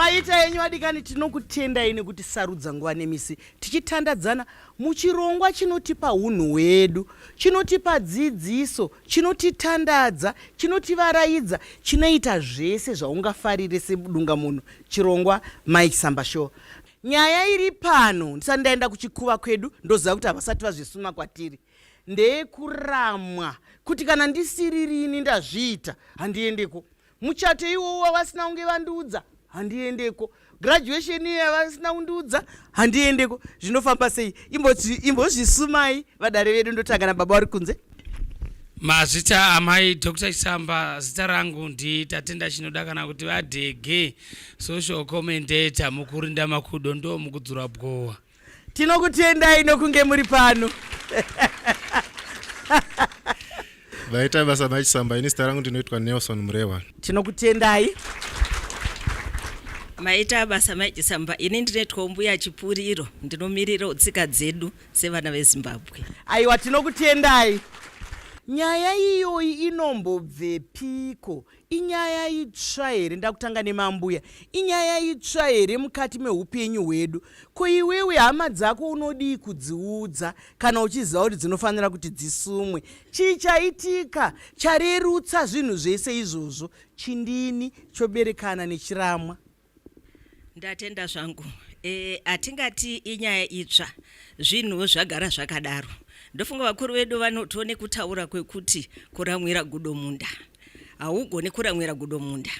Maita enyu adikani, tinokutendai nekuti sarudza nguva nemisi tichitandadzana muchirongwa chinotipa hunhu hwedu, chinotipa dzidziso, chinotitandadza, chinotivaraidza, chinoita zvese zvaungafarire sedungamunhu, chirongwa Mai Chisamba Show. Nyaya iri pano, ndisati ndaenda kuchikuva kwedu, ndoziva kuti havasati vazvisuma kwatiri, ndeyekuramwa kuti kana ndisiririni ndazviita handiendeko. Muchato iwowo wavasina kunge vandiudza handiendeko. Graduation iyo yavasina kundiudza handiendeko. Zvinofamba sei? Imbozvisumai vadare vedu, ndotanga nababa vari kunze. Mazita amai Dr. Chisamba, zita rangu ndi Tatenda Chinoda kana kuti VaDhege, social commentator, mukurinda makudo ndo mukudzura bwowa. Tinokutendai nokunge muri pano. Vaita basa mai Chisamba, ini zita rangu ndinoitwa Nelson Murehwa. Tinokutendai. Maita basa mai Chisamba, ini ndinoitwa Mbuya Chipuriro, ndinomirira tsika dzedu sevana veZimbabwe. Aiwa, tinokutendai. Nyaya iyoyi inombobvepiko? Inyaya itsva here? Ndakutanga nemambuya. Inyaya itsva here mukati meupenyu hwedu? Ko iwewe hama dzako unodii kudziudza kana uchiziva kuti dzinofanira kuti dzisumwe? Chii chaitika charerutsa zvinhu zvese izvozvo? Chindini choberekana nechiramwa. Ndatenda zvangu. E, hatingati inyaya itsva, zvinhu zvagara zvakadaro. Ndofunga vakuru vedu vanotone kutaura kwekuti kuramwira gudo munda. Haugoni kuramwira gudo munda.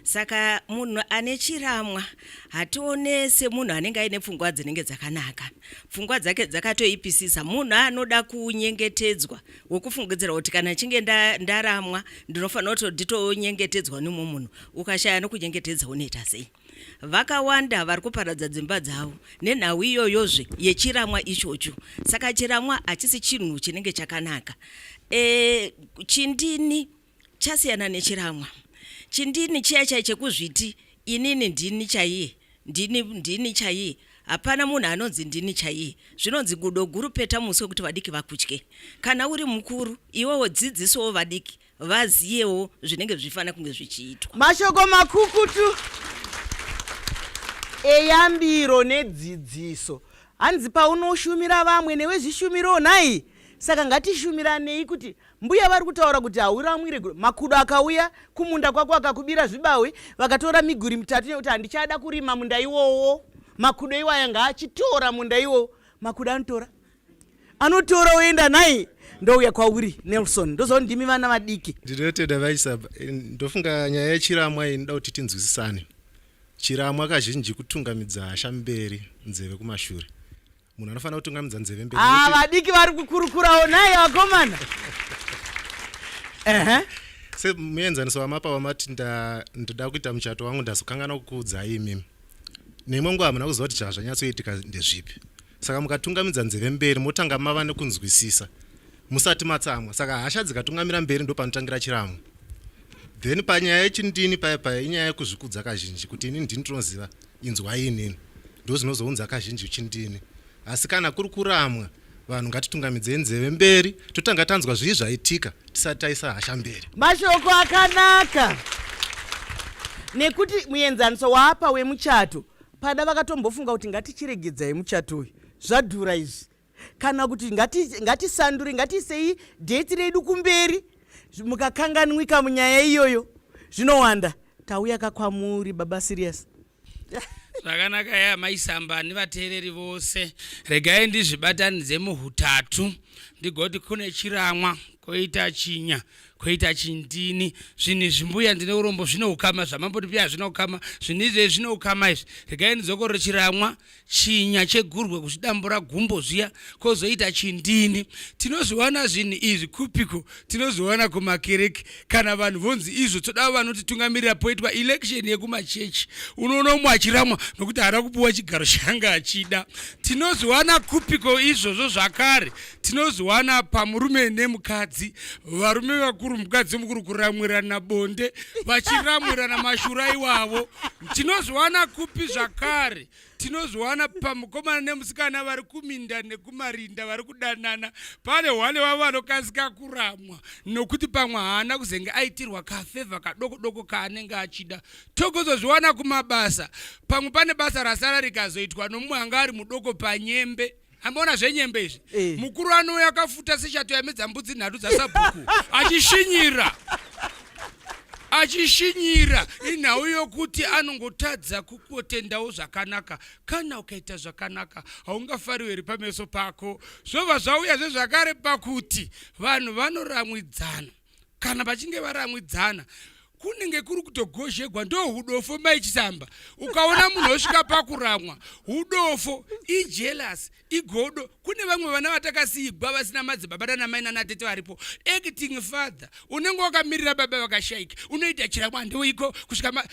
Saka munhu ane chiramwa hatione semunhu anenge aine pfungwa dzinenge dzakanaka. Pfungwa dzake dzakatoipisisa. Munhu anoda kunyengetedzwa wekufungidzira kuti kana chinge ndaramwa ndinofanira kuti nditonyengetedzwa nemumwe munhu. Ukashaya nokunyengetedza unoita sei? Vakawanda vari kuparadza dzimba dzavo nenhau iyoyozve yechiramwa ichocho. Saka chiramwa hachisi chinhu chinenge chakanaka. E, chindini chasiyana nechiramwa. Chindini chiya chai chekuzviti inini ndini chaiye, ndini, ndini chaiye. Hapana munhu anonzi ndini chaiye. Zvinonzi gudo guru peta muswe kuti vadiki vakutye. Kana uri mukuru iwewo dzidzisawo vadiki vaziyewo zvinenge zvichifanira kunge zvichiitwa. Mashoko makukutu eyambiro nedzidziso. Hanzi paunoshumira vamwe newe zvishumirewo nhai. Saka ngatishumiranei kuti mbuya vari kutaura kuti hauramwire makudo akauya kumunda kwako akakubira zvibahwe vakatora miguri mitatu nekuti handichada kurima munda iwowo. Makudo iwaya ngaachitora munda iwowo. Makudo anotora anotora oenda nhai. Ndouya kwauri Nelson, ndoziva kuti ndimi vana vadiki. Ndinotenda vaisaba. Ndofunga nyaya yechiramwa iyi inoda kuti tinzwisisane. Chiramwa kazhinji kutungamidza hasha mberi, nzeve kumashure. Munhu anofanira kutungamidza nzeve mberi. Ah, vadiki vari kukurukurawo nhai vakomana. Ehe. Semuenzaniso wamapa wamati ndoda kuita muchato wangu ndazokanganwa kukuudzai imimi. Neimwe nguva hamuna kuziva kuti zvazvanyatsoitika ndezvipi. Saka mukatungamidza nzeve mberi motanga mava nekunzwisisa musati matsamwa. Saka hasha dzikatungamira mberi ndopanotangira chiramwa. Then panyaya yechindini paya paya inyaya yekuzvikudza kazhinji kuti ini ndini tinoziva inzwai inini. Ndozvinozounza kazhinji chindini. Asi kana kuri kuramwa vanhu ngatitungamidzei nzeve mberi totanga tanzwa zvii zvaitika tisati taisa hasha mberi. Mashoko akanaka nekuti muenzaniso waapa wemuchato pada vakatombofunga kuti ngatichiregedzai muchato uyu zvadhura izvi kana kuti ngatisandure ngatiisei dheti redu kumberi mukakanganwika munyaya iyoyo zvinowanda. Tauya kakwamuri baba Serious. Zvakanaka ya maisamba nevateereri vose, regai ndizvibatanidze muhutatu ndigoti kune chiramwa koita chinya koita chindini. Zvinhu izvi mbuya ndine urombo zvine ukama, zvamamboti mbuya hazvina ukama, zvinhu izvi zvine ukama izvi. Regai ndidzokorore chiramwa chinya chegurwe kuzvidambura gumbo zviya kozoita chindini. Tinozviwana zvinhu izvi kupiko? Tinozviwana kumakereke kana vanhu vonzi izvo toda vanotitungamirira poitwa election yekumachechi, unoona umwe achiramwa nokuti haana kupuwa chigaro chaanga achida. Tinozviwana kupiko izvozvo zvakare? Tinozviwana pamurume nemukadzi, varume vakuru, mukadzi mukuru kuramwirana bonde, vachiramwirana mashura iwavo. Tinozviwana kupi zvakare? Tinozviwana pamukomana nemusikana vari kuminda nekumarinda vari kudanana. Pane hwane wavo vanokasika kuramwa nokuti pamwe haana kuzenge aitirwa kafevha kadoko doko kaanenge achida. Togozozviwana kumabasa, pamwe pane basa rasara rikazoitwa nomumwe anga ari mudoko panyembe. Amboona zvenyembe izvi eh. Mukuru anouya akafuta seshato yamedza mbudzi nhatu dzasabhuku achishinyira achishinyira inhau yokuti anongotadza kukotendawo zvakanaka. Kana ukaita zvakanaka haungafariwo here pameso pako? Zvobva zvauya zvezvakare pakuti vanhu vanoramwidzana. Kana vachinge varamwidzana kunenge kuri kutogozhegwa, ndo hudofo mai Chisamba. Ukaona munhu osvika pakuramwa, hudofo, ijealous, igodo. Kune vamwe vana vatakasiigwa vasina madzibaba nanamai nanatete varipo. Acting father, unenge wakamirira baba vakashaika, unoita chiramwa ndoiko kusvika ma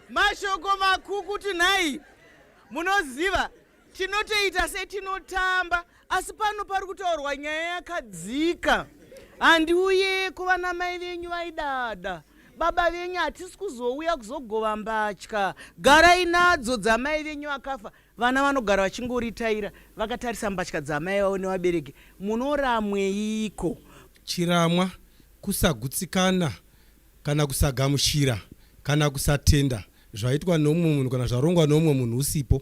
Mashoko makukutu nhai. Munoziva, tinotoita setinotamba, asi pano pari kutaurwa nyaya yakadzika. Handiuyeko, vana mai venyu vaidada. Baba venyu hatisi kuzouya kuzogova mbatya. Garai nadzo dzamai venyu vakafa. Vana vanogara vachingoritaira vakatarisa mbatya dzamai vavo nevabereki. Munoramweiko? Chiramwa kusagutsikana kana kusagamuchira kana kusatenda zvaitwa neumwe munhu kana zvarongwa neumwe munhu usipo.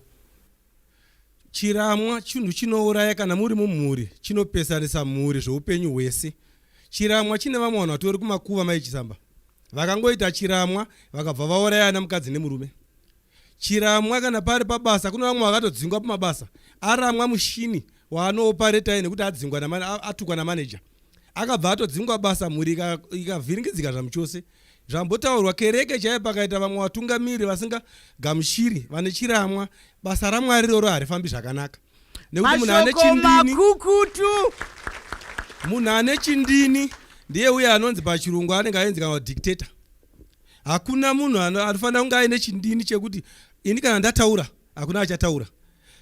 Chiramwa chinhu chinouraya kana muri mumhuri, chinopesanisa mhuri zveupenyu hwese. Chiramwa chine vamwe vanhu vatori kumakuva mai Chisamba. Vakangoita chiramwa vakabva vaurayana mukadzi nemurume. Chiramwa kana pari pabasa kune vamwe vakatodzingwa pamabasa aramwa mushini waanoopareta nekuti adzingwa atukwa namaneja. Akabva atodzingwa basa mhuri ikavhiringidzika zvamuchose. Zvambotaurwa kereke chaiyo pakaita vamwe vatungamiri vasingagamuchiri vane chiramwa basa raMwari iroro harifambi zvakanaka. Nekuti munhu ane chindini makukutu. Munhu ane chindini ndiye uye anonzi pachirungu anenge ainzi kana dictator. Hakuna munhu anofanira kunge aine chindini chekuti ini kana ndataura hakuna achataura.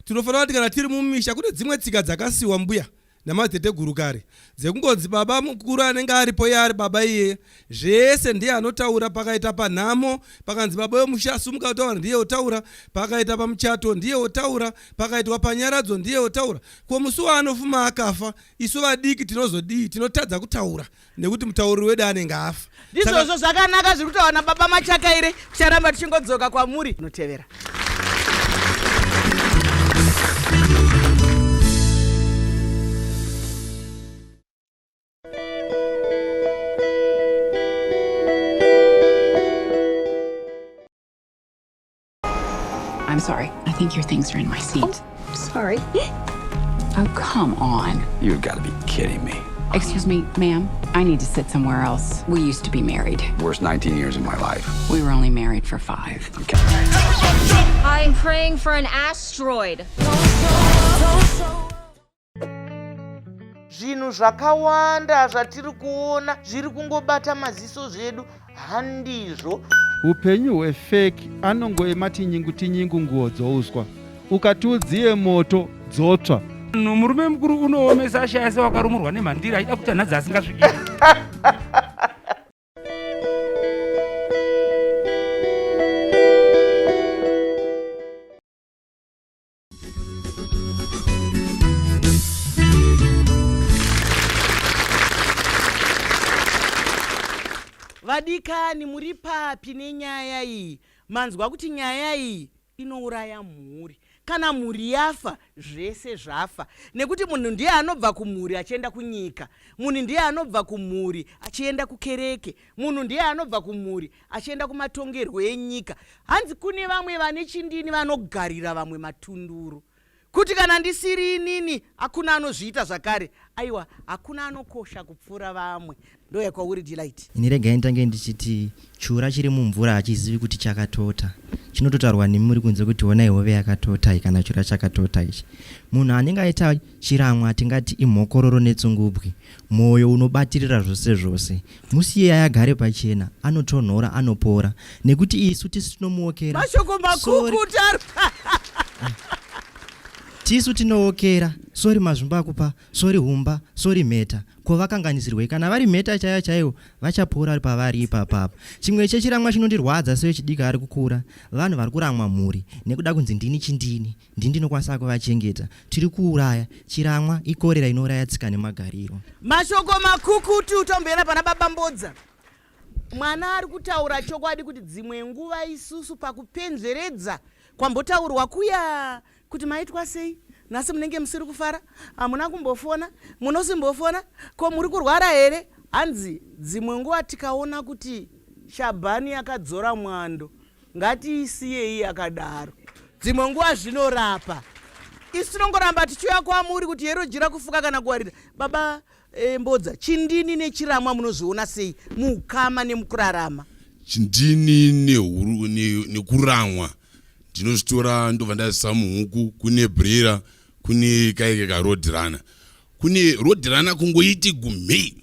Tinofanira kuti kana tiri mumisha kune dzimwe tsika dzakasiwa mbuya namadziteteguru kare dzekungonzi baba mukuru anenge aripo iye ari baba iyeye zvese ndiye anotaura. Pakaita panhamo pakanzi baba wemusha sumuka utaura ndiye otaura, pakaita pamuchato ndiye otaura, pakaitwa panyaradzo ndiye otaura. Ko musi waanofuma akafa isu vadiki tinozodii? Tinotadza kutaura nekuti mutauriri wedu anenge afa. Ndizvozvo zvakanaka zviri kutaura nababa Machakaire. Ticharamba tichingodzoka kwamuri notevera. I'm sorry. I think your things are in my seat. Oh, sorry. Oh, come on. You've got to be kidding me. Excuse me, ma'am. I need to sit somewhere else. We used to be married. Worst 19 years of my life. We were only married for 5. Okay. I'm praying for an asteroid. Zvinhu zvakawanda zvatiri kuona zviri kungobata maziso zvedu handizvo. Hupenyu hwefake anongoema tinyingu tinyingu nguo dzouswa ukati udziye moto dzotsva. Murume mukuru unoomesa ashaya sewakarumurwa nemhandiri achida kutanhadza asingasvikiri. Vadikani muri papi nenyaya iyi? Manzwa kuti nyaya iyi inouraya mhuri. Kana mhuri yafa zvese zvafa, nekuti munhu ndiye anobva kumhuri achienda kunyika, munhu ndiye anobva kumhuri achienda kukereke, munhu ndiye anobva kumhuri achienda kumatongerwo enyika. Hanzi kune vamwe vane chindini vanogarira vamwe matunduru. Kuti kana ndisiri inini hakuna anozviita zvakare. Aiwa, hakuna anokosha kupfuura vamwe. Ndouya kwauri Delight. Ini regai nditange ndichiti chura chiri mumvura hachizivi kuti chakatota. Chinototaurwa nemi muri kunze kuti honai hove yakatota iyi kana chura chakatota ichi. Munhu anenge aita chiramwa tingati imhokororo netsungubwi. Mwoyo unobatirira zvose zvose. Musiyei agare pachena, anotonhora, anopora. Nekuti isu tisu tinomuokera. Mashoko makukutu ari Tisu tinookera. Sori Mazvimbakupa, sori Humba, sori Mheta. Ko vakanganisirwei? Kana vari mheta chaiyo chaiyo vachapora pavari ipapapa. Chimwe chechiramwa chinondirwadza sewechidiki ari kukura, vanhu vari kuramwa mhuri nekuda kunzi ndini chindini, ndini ndinokwanisa kuvachengeta. Tiri kuuraya. Chiramwa ikorera inouraya tsika nemagariro. Mashoko makukutu tomboenda pana baba Mbodza. Mwana ari kutaura chokwadi kuti dzimwe nguva isusu pakupenzveredza kwambotaurwa kuya kuti maitwa sei nhasi munenge musiri kufara hamuna kumbofona munosimbofona ko muri kurwara here hanzi dzimwe nguva tikaona kuti shabhani yakadzora mwando ngatiisiyei yakadaro dzimwe nguva zvinorapa isu tinongoramba tichiuya kwamuri kuti hero jira kufuka kana kuwarira baba E, Mbodza, chindini nechiramwa munozviona sei muukama nemukurarama? Chindini nehuru nekuramwa ndinozvitora ndobva ndazvisa muhuku. Kune brera, kune kaike karodhirana, kune rodhirana kungoiti gumhei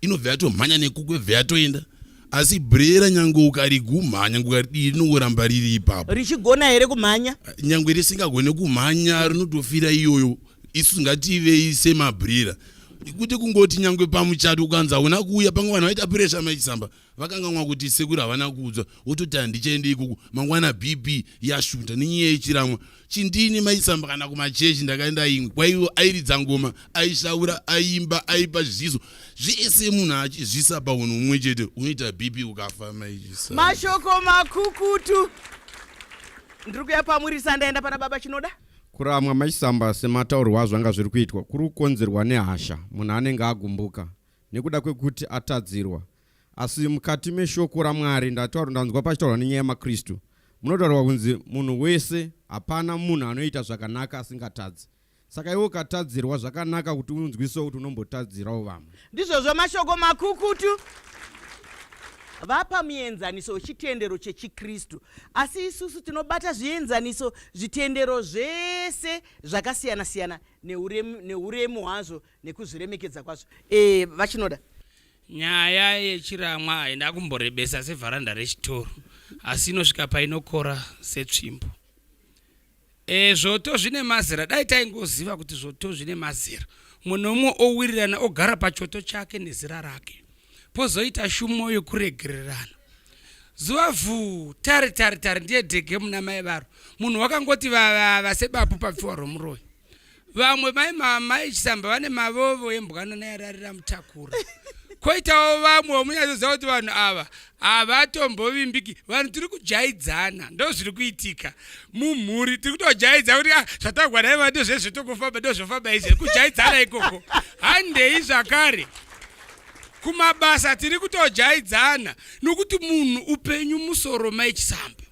inobva yatomhanya nekuku ibva yatoenda, asi brera nyange ukarigumha nyange ukaridii rinongoramba riri ipapo. Richigona here kumhanya? Nyange risingagone kumhanya rinotofira iyoyo. Isu ngativei semabhirira kuti kungoti nyangwe pamuchato ukanzi hauna kuuya pamwe vanhu vaita puresha maichisamba vakanganwa kuti sekuru havana kuudzwa wototi handichaende ikoko mangwana bp yashuta nenyaya yechiramwa chindini maisamba kana kumachechi ndakaenda imwe kwaiwo airidza ngoma aishaura aiimba aipa zviziso zvese munhu achizvisa paunhu umwe chete unoita bp ukafa maichisamba. Mashoko makukutu ndiri kuya pamurisa ndaenda pana baba Chinoda. Kuramwa maChisamba semataurirwo azvanga zviri kuitwa kuri kukonzerwa nehasha munhu anenge agumbuka nekuda kwekuti atadzirwa. Asi mukati meshoko raMwari ndanzwa pachitaurwa nenyaya yemaKristu munotaurwa kunzi munhu wese hapana munhu anoita zvakanaka asingatadzi. Saka iwe ukatadzirwa zvakanaka kuti unzwisewo kuti unombotadzirawo vamwe. Ndizvozvo mashoko makukutu. Vapa muenzaniso wechitendero chechiKristu. Asi isusu tinobata zvienzaniso zvitendero zvese zvakasiyana-siyana neuremu hwazvo nekuzviremekedza kwazvo. E, VaChinoda. Nyaya yechiramwa haina kumborebesa sevharanda rechitoro, asi inosvika painokora setsvimbo. E, zvoto zvine mazera. Dai taingoziva kuti zvoto zvine mazera, mumwe nomumwe owirirana ogara pachoto chake nezera rake, pozoita shumo yokuregererana. Zuva vhuu tari tari tari ndiye dhege muna mai varo. Munhu wakangoti vavava sebapu papfiwa romuroyi. Vamwe mai mai Chisamba vane mavovo embwanana yararira mutakura. Koitawo vamwe vamunyatsoziva kuti vanhu ava havatombovimbiki. Vanhu tiri kujaidzana, ndozviri kuitika mumhuri. Tiri kutojaidza kuti ah, zvatagwa naiva ndozvezvetokufamba ndozvofamba izvi, kujaidzana ikoko. Handei zvakare kumabasa tiri kutojaidzana nokuti munhu upenyu musoro mai Chisamba.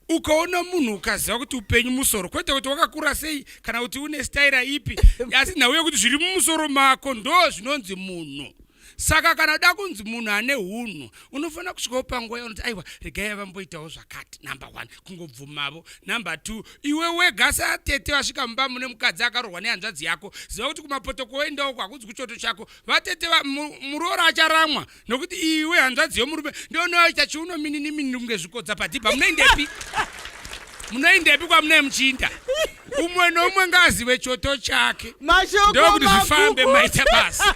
Ukaona munhu ukaziva kuti upenyu musoro, kwete kuti wakakura sei kana kuti une staira ipi, asi nhau yekuti zviri mumusoro mako ndo zvinonzi munhu. Saka kana uda kunzi munhu ane hunhu, unofanira kusvikawo panguva yaunoti aiwa, regai vamboitawo zvakati. Number one, kungobvumavo. Number two, iwe wega satete vasvika mumba mune mukadzi akarohwa nehanzvadzi yako, ziva kuti kumapoto kwoendawo uko hakunzi kuchoto chako. Vatete muroora acharamwa nokuti iwe hanzvadzi yomurume ndounoita chiuno minini minini kunge zvikodza padhibha. Munoindepi? Munoindepi kwamunee muchiinda? Umwe noumwe ngaazive choto chake, ndokuti zvifambe. Maita basa.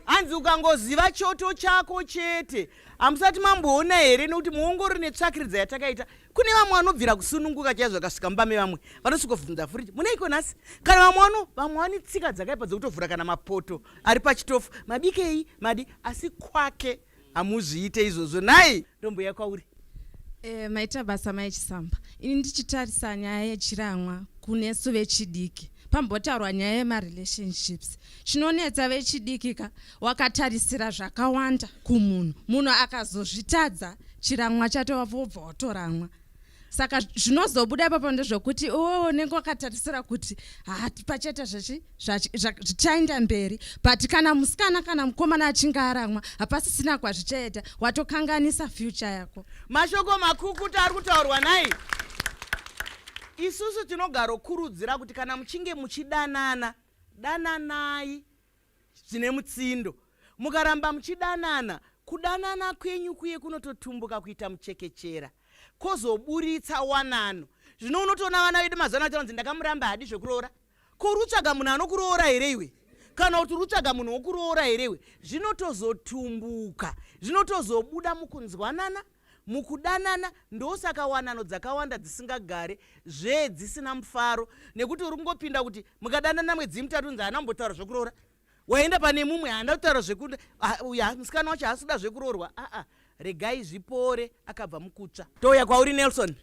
Hanzi ukangoziva choto chako chete. Hamusati mamboona here nokuti muongorori netsvakiridza yatakaita kune vamwe vanobvira kusununguka chaizvo vakasvika mumba mevamwe vanosvikobvunza furiji muneiko nhasi, kana vamwe vano vamwe vane tsika dzakaipa dzekutovhura kana mapoto ari pachitofu mabikei madi, asi kwake hamuzviite izvozvo. Nhai, ndomboya kwauri. E, maita basa mai Chisamba. Ini ndichitarisa nyaya yechiramwa kunesu vechidiki, pambotaurwa nyaya yemarelationships. Chinonetsa vechidiki ka, wakatarisira zvakawanda kumunhu, munhu akazozvitadza chiramwa chato wobva watoramwa. Saka zvinozobuda ipapo ndezvekuti iwewe unenge wakatarisira kuti hati pachaita zvechi zvichaenda mberi, but kana musikana kana mukomana achinge aramwa hapasisina kwazvichaita, watokanganisa future yako. Mashoko makukuta ari kutaurwa nhai. Isusu tinogarokurudzira kuti kana muchinge muchidanana, dananai zvine mutsindo. Mukaramba muchidanana, kudanana kwenyu kuye kunototumbuka kuita muchekechera, kozoburitsa wanano. Zvino unotoona vana vedu mazuva ano vachanzi ndakamuramba haadi zvekuroora. Ko uri kutsvaga munhu anokuroora here iwe? Kana kuti uri kutsvaga munhu wokuroora here iwe? Zvinotozotumbuka, zvinotozobuda mukunzwanana, mukudanana. Ndosaka wanano dzakawanda dzisingagare zvee dzisina mufaro, nekuti uri kungopinda kuti mukadanana mwedzi mitatu unzi haana kumbotaura zvekuroora, waenda pane mumwe haana kutaura zveku uyu musikana wacho haasi kuda zvekuroorwa. Aa, regai zvipore, akabva mukutsva. Touya kwauri Nelson.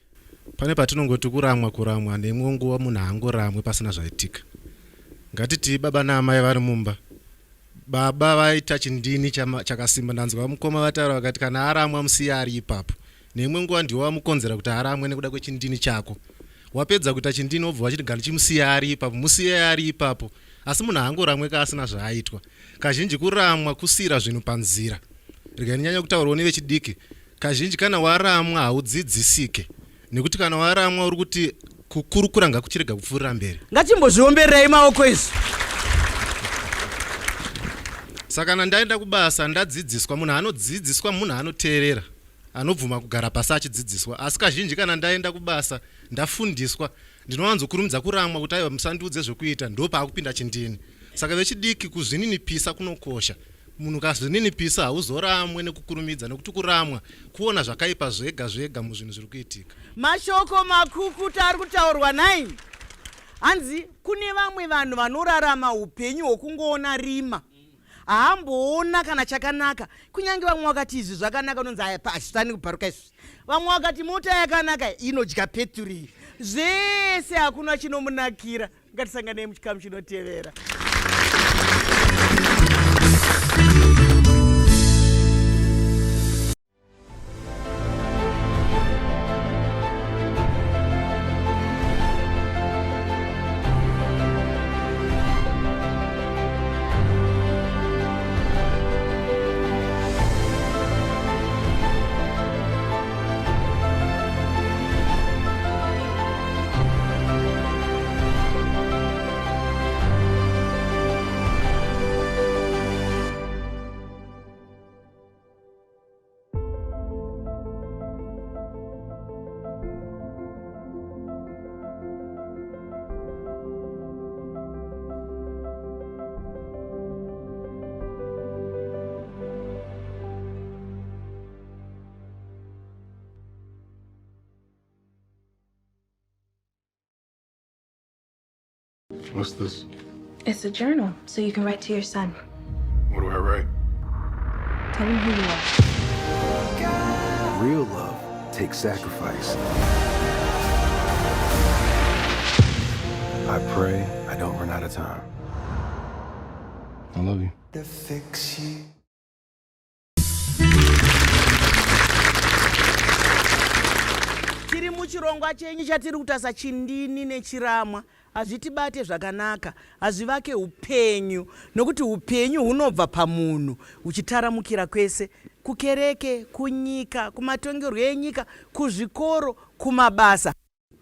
Pane patinongoti kuramwa kuramwa, neimwe nguva munhu haangoramwi pasina zvaitika. Ngatitii baba naamai vari mumba, baba vaita chindini chakasimba. Ndanzwa mukoma vataura vakati kana aramwa musiye ari ipapo. Neimwe nguva ndiwe wamukonzera kuti aramwe nekuda kwechindini chako. Wapedza kuita chindini wobva wachiti gandichimusiya ari ipapo, musiye ari ipapo. Asi munhu haangoramwe ka asina zvaaitwa. Kazhinji kuramwa kusiira zvinhu panzira. Regai ndinyanye kutaurawo nevechidiki. Kazhinji kana waramwa haudzidzisike nekuti kana waramwa uri kuti kukurukura ngakuchirega kupfuurira mberi. Ngatimbozviombererai maoko izvi. Saka kana ndaenda kubasa ndadzidziswa, munhu anodzidziswa munhu anoteerera, anobvuma kugara pasi achidzidziswa. Asi kazhinji kana ndaenda kubasa ndafundiswa, ndinowanzokurumidza kuramwa kuti aiwa musandiudze zvekuita, ndopaakupinda chindini. Saka vechidiki kuzvininipisa kunokosha. Munhu ukazvininipisa hauzoramwe nekukurumidza nekuti kuramwa kuona zvakaipa zvega zvega muzvinhu zviri kuitika. Mashoko makukuta ari kutaurwa nhai. Hanzi kune vamwe vanhu vanorarama upenyu hwokungoona rima. Haamboona kana chakanaka. Kunyange vamwe vakati izvi zvakanaka unonzi aya hazvitani kubharuka izvi. Vamwe vakati mota yakanaka inodya peturi. Zvese hakuna chinomunakira. Ngatisanganei muchikamu chinotevera. What's this? It's a journal, so you can write to your son. What do I write? Tell him who you are. Real love takes sacrifice. I pray I don't run out of time. I love you. To fix you. Tiri muchirongwa chenyu chatiri kutasa chindini nechiramwa. Hazvitibate zvakanaka, hazvivake upenyu nokuti upenyu hunobva pamunhu huchitaramukira kwese, kukereke, kunyika, kumatongerwo enyika, kuzvikoro, kumabasa.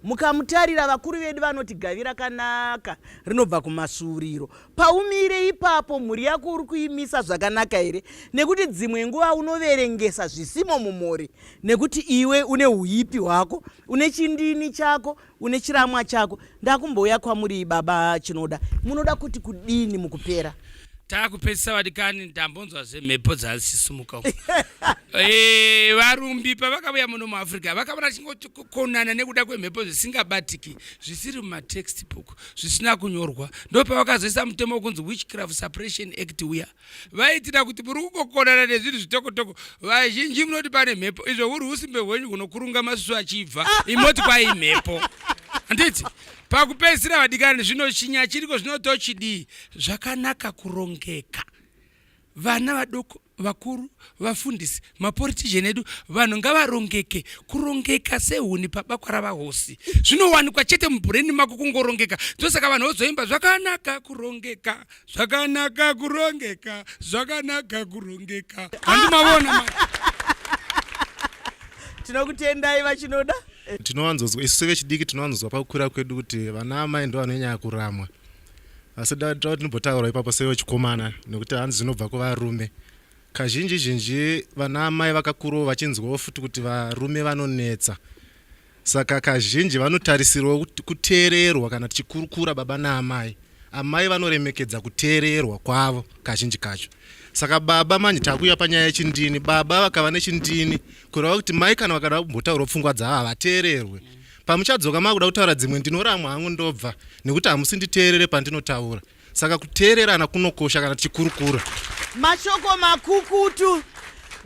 Mukamutarira vakuru vedu vanoti gavi rakanaka rinobva kumasvuuriro. Paumire ipapo mhuri yako uri kuimisa zvakanaka here? Nekuti dzimwe nguva unoverengesa zvisimo mumhuri nekuti iwe une huipi hwako, une chindini chako, une chiramwa chako. Ndakumbouya kwamuri baba Chinoda, munoda kuti kudini mukupera? Takupedzisa vadikani, ndambonzwa zvemhepo dzasisumuka uko. Eh, varumbi pavakauya muno muAfrica vakavona chingokonana nekuda kwemhepo zvisingabatiki, zvisiri mumatextbook, zvisina kunyorwa. Ndopavakazoisa mutemo wekunzi Witchcraft Suppression Act uya. Vaitira kuti muri kungokonana nezvinhu zvitokotoko. Vazhinji munoti pane mhepo, izvo huri husimbe hwenyu hunokurunga masusu achibva. Imoti kwai mhepo. Handiti? Pakupedzisira vadikani, zvino chinya chiriko zvino tochidii? Zvakanaka kurongeka. Vana vadoko, vakuru, vafundisi, mapolitician edu, vanhu ngavarongeke. Kurongeka sehuni pabakwa ravahosi zvinowanikwa chete mubhureni mako, kungorongeka. Ndosaka vanhu vozoimba zvakanaka kurongeka, zvakanaka kurongeka, zvakanaka kurongeka. Handimavona ma Tinokutendai VaChinoda. Tinowanzonzwa isu sevechidiki, tinowanzonzwa pakukura kwedu kuti vana amai ndo vanonyanya kuramwa, asi da da tinombotaura ipapo sevechikomana, nekuti hanzi zvinobva kuvarume. Kazhinji zhinji vana amai vakakurawo vachinzwawo futi kuti varume vanonetsa, saka kazhinji vanotarisirwawo kuteererwa kana tichikurukura baba naamai. Amai vanoremekedza kuteererwa kwavo kazhinji kacho. Saka baba manje takuuya panyaya yechindini. Baba vakava nechindini, kureva kuti mai kana vakada kumbotaurawo pfungwa dzavo havateererwe. Pamuchadzoka makuda kutaura dzimwe, ndinoramwa hangu ndobva nekuti hamusi nditeerere pandinotaura. Saka kuteererana kunokosha kana tichikurukura. Mashoko makukutu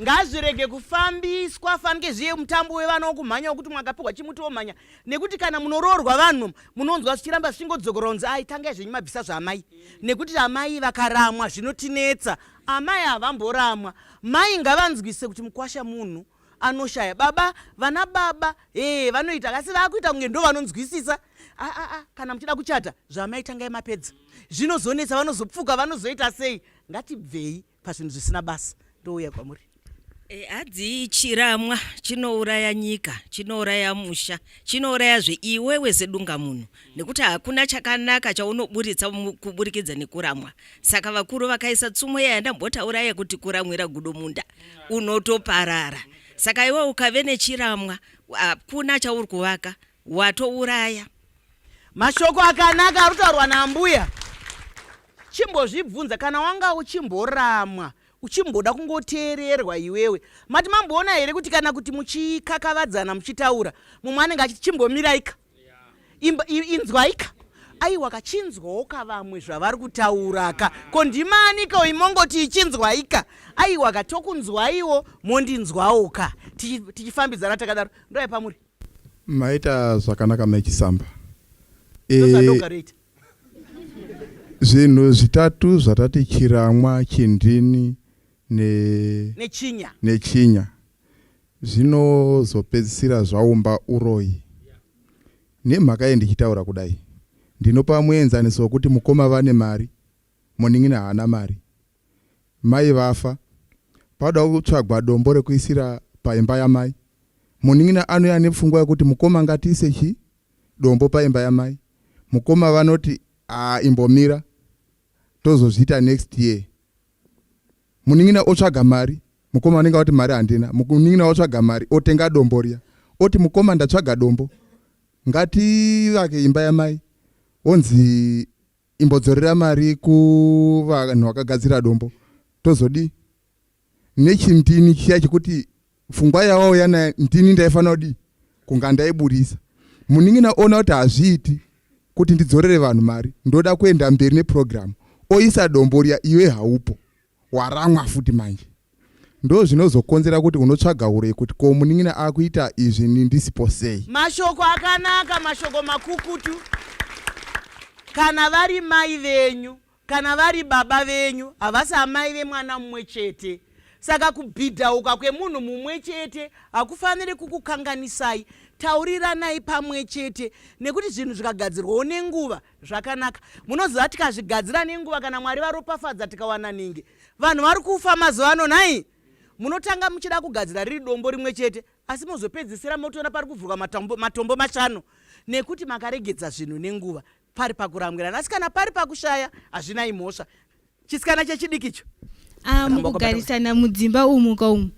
ngazvirege kufambiswa fanike zviye mutambo wevana wokumhanya wokuti mwakapihwa chimuti womhanya, nekuti kana munoroorwa vanhu munonzwa zvichiramba zvichingodzokora kunzi ai, tangai zvenyu mabvisa zvaamai, nekuti amai vakaramwa zvinotinetsa. Amai havamboramwa. Mai ngavanzwise kuti mukwasha munhu anoshaya. Baba, vana baba ee vanoita, asi vakuita kunge ndo vanonzwisisa. Aa ah, ah, kana muchida kuchata zvaamai tangai mapedza, zvinozonetsa, vanozopfuka, vanozoita sei. Ngatibvei pazvinhu zvisina basa. Ndouya kwamuri. Hadzi chiramwa chinouraya nyika, chinouraya musha, chinourayazve iwewe sedungamunhu, nekuti hakuna chakanaka chaunoburitsa kuburikidza nekuramwa. Saka vakuru vakaisa tsumo iya yandambotaura yekuti kuramwira gudo munda unotoparara. Saka iwe ukave nechiramwa, hakuna chauri kuvaka, watouraya. Mashoko akanaka ari kutaurwa naambuya. Chimbozvibvunza kana wanga uchimboramwa uchimboda kungoteererwa iwewe. Mati mamboona here kuti kana kuti muchikakavadzana muchitaura, mumwe anenge achiti chimbomiraika, inzwaika, aiwa kachinzwaoka vamwe zvavari kutauraka, ko ndimaniko imongoti ichinzwaika, aiwa ka tokunzwaiwo mondinzwaoka, tichifambidzana takadaro. Ndoya pamuri. Maita zvakanaka Mai Chisamba. E, zvinhu zvitatu zvatati chiramwa, chindini ne nechinya, nechinya zvinozopedzisira zvaumba uroyi. Nemhaka yei ndichitaura kudai? Ndinopa muenzaniso wekuti mukoma vane mari, munin'ina haana mari. Mai vafa, panoda kutsvagwa dombo rekuisira paimba yamai. Munin'ina anouya nepfungwa yekuti mukoma ngatiise chii? Dombo paimba yamai. Mukoma vanoti ah imbomira tozozviita next year. Munin'ina otsvaga mari, mukoma vanenge vati mari handina. Munin'ina otsvaga mari otenga dombo riya. Oti mukoma ndatsvaga dombo ngativake imba yamai. Onzi imbodzorera mari kuvanhu vakagadzira dombo tozodii nechindini chiya chekuti pfungwa yawauya nayo ndini ndaifanira kudii kunga ndaiburisa. Munin'ina ona kuti hazviiti kuti ndidzorere vanhu mari, ndoda kuenda mberi nepurogiramu, oisa dombo riya iwe haupo, waramwa futi manje. Ndozvinozokonzera kuti unotsvaga huroyi kuti ko munin'ina akuita izvi ini ndisipo sei. Mashoko akanaka, mashoko makukutu. Kana vari mai venyu, kana vari baba venyu, havasi amai vemwana mumwe chete. Saka kubhidhauka kwemunhu mumwe chete hakufaniri kukukanganisai. Tauriranai pamwe chete nekuti zvinhu zvikagadzirwawo nenguva zvakanaka. Munoziva tikazvigadzira nenguva kana Mwari varopafadza tikawana nhingi. Vanhu vari kufa mazuva ano nhai. Munotanga muchida kugadzira riri dombo rimwe chete asi mozopedzisira motoona pari kuvhurwa matombo, matombo mashanu nekuti makaregedza zvinhu nenguva. Pari pakuramwirana asi kana pari pakushaya hazvinai mhosva. Chisikana chechidiki icho. Ah, mukugarisana mudzimba umu ka umu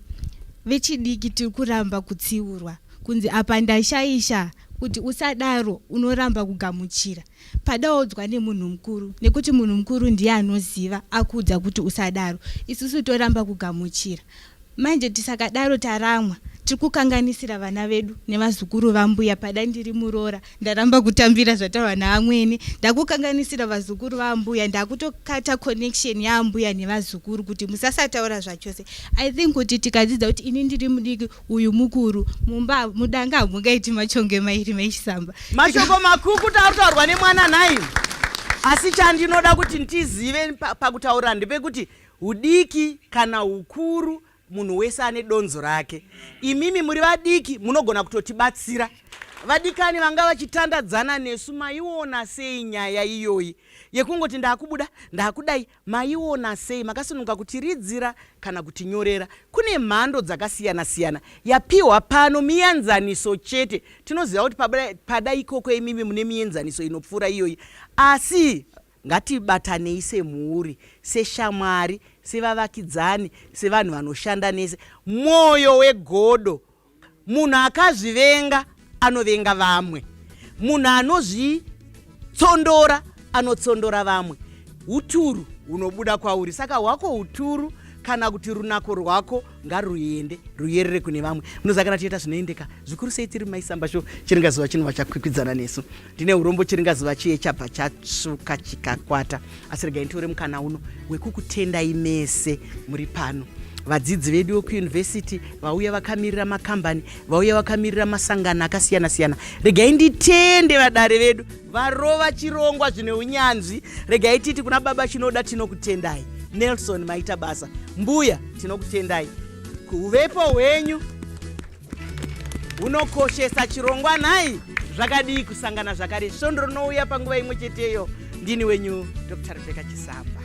vechidiki tiri kuramba kutsiurwa kunzi apa ndashaisha kuti usadaro, unoramba kugamuchira padaodzwa nemunhu mukuru nekuti munhu mukuru ndiye anoziva akuudza kuti usadaro, isusu toramba kugamuchira. Manje tisakadaro taramwa, tiri kukanganisira vana vedu nevazukuru vambuya. Pada ndiri muroora ndaramba kutambira zvataurwa naamwene, ndakukanganisira vazukuru vaambuya, ndakutokata connection yaambuya nevazukuru kuti musasataura zvachose. I think kuti tikadzidza kuti ini ndiri mudiki uyu mukuru, mumba mudanga hamungaiti machonge mairi mechisamba. Mashoko makukutu ari kutaurwa nemwana nhai. Asi chandinoda kuti tizive pakutaura ndepekuti. Hudiki kana hukuru munhu wese ane donzo rake. Imimi muri vadiki munogona kutotibatsira. Vadikani vanga vachitandadzana nesu maiona sei nyaya iyoyi yekungoti ndakubuda ndakudai maiona sei makasununguka kutiridzira kana kutinyorera. Kune mhando dzakasiyana siyana yapiwa pano miyanzaniso chete. Tinoziva kuti pada ikoko imimi mune mienzaniso inopfuura iyoyi asi Ngatibatanei semhuri, seshamwari, sevavakidzani, sevanhu vanoshanda nese. Mwoyo wegodo. Munhu akazvivenga anovenga vamwe. Munhu anozvitsondora anotsondora vamwe. Uturu hunobuda kwauri. Saka hwako uturu kana kuti runako rwako ngaruende ruyerere kune vamwe. Munoziva kana tichiita zvinoendeka zvikuru sei tiri maisamba sho chiringazuva chinova chakwikwidzana nesu. Ndine urombo chiringazuva chiye chabva chatsvuka chikakwata, asi regai nditore mukana uno wekukutendai mese muri pano vadzidzi vedu vekuyunivhesiti vauya vakamirira makambani vauya vakamirira masangano akasiyana siyana. Regai nditende vadare vedu varova chirongwa zvine unyanzvi. Regai titi kuna baba Chinoda, tinokutendai. Nelson, maita basa. Mbuya, tinokutendai kuvepo hwenyu hunokoshesa chirongwa. Nhai, zvakadii kusangana zvakare svondo rinouya panguva imwe cheteyo? Ndini wenyu Dr Rebecca Chisamba.